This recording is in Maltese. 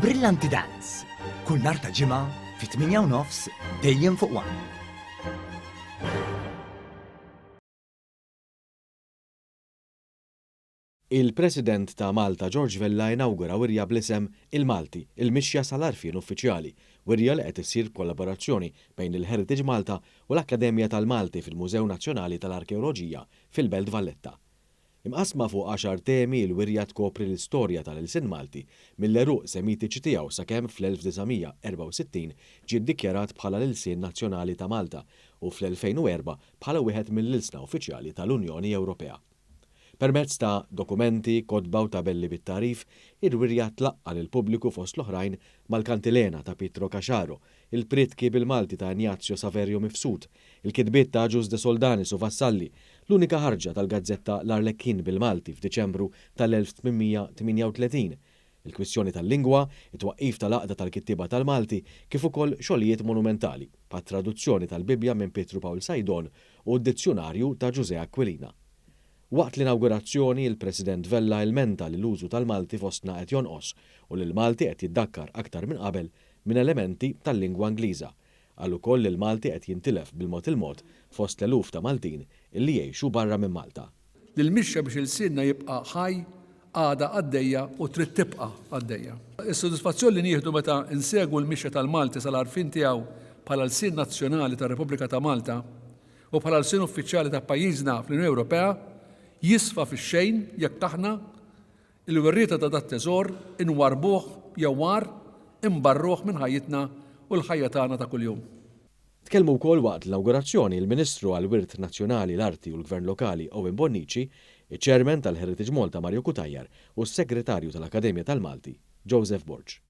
Brillanti Dance, kull nhar ta' Ġimgħa fit-8 u nofs dejjem fuq One. Il-President ta' Malta George Vella inawgura wirja bl-isem Il-Malti, Il-Mixja sal-Għarfien Uffiċjali, wirja li qed issir b'kollaborazzjoni bejn il-Heritage Malta u l-Akkademja tal-Malti fil-Mużew Nazzjonali tal-Arkeoloġija fil-Belt Valletta. Imqassma fuq għaxar temi, il-wirja tkopri l-istorja tal-ilsien Malti mill-għeruq Semitiċi tiegħu sakemm fl-1964 ġie ddikjarat bħala l-ilsien nazzjonali ta' Malta u fl-2004 bħala wieħed mill-ilsna uffiċjali tal-Unjoni Ewropea. Permezz ta' dokumenti, kotba u tabelli bit-tagħrif, il-wirja tlaqqa' lill-pubbliku fost l-oħrajn mal-Kantilena ta' Pietro Caxaro, il-Prietki bil-Malti ta' Ignazio Saverio Mifsud, il-kitbiet ta' Agius de Soldanis u Vassalli, l-unika ħarġa tal-gazzetta L-Arlekkin bil-Malti f'Diċembru tal-1838, il-kwistjoni tal-lingwa, it-twaqqif tal-Għaqda tal-Kittieba tal-Malti, kif ukoll xogħlijiet monumentali, bħat-traduzzjoni tal-Bibbja minn Pietru Pawl Saydon u d-dizzjunarju ta' Ġużè Aquilina. Waqt l-inawgurazzjoni, il-President Vella ilmenta li l-użu tal-Malti fostna qed jonqos u li l-Malti qed jiddakkar aktar minn qabel minn elementi tal-lingwa Ingliża. Qal ukoll li l-Malti qed jintilef bil-mod il-mod fost l-eluf ta' Maltin illi jgħixu barra minn Malta. Li l-mixja biex ilsienna jibqa' ħaj għadha għaddejja u trid tibqa' għaddejja. Is-sodisfazzjon li nieħdu meta nsegwu l-mixja tal-Malti sal-għarfien tiegħu bħala lsien nazzjonali tar-Repubblika ta' Malta u bħala lsien uffiċjali ta' pajjiżna fl-Unjoni Ewropea jisfa fix-xejn jekk aħna, Il-werrieta ta' dat-teżor inwarrbuh jew agħar, inbarruh minn ħajjitna u l-ħajja tagħna ta' kuljum. Tkellmu wkoll waqt l-inawgurazzjoni l-Ministru għall-Wirt Nazzjonali, l-Arti u l-Gvern Lokali Owen Bonnici, iċ-Chairman tal-Heritage Malta Mario Cutajar u s-Segretarju tal-Akkademja tal-Malti, Joseph Borg.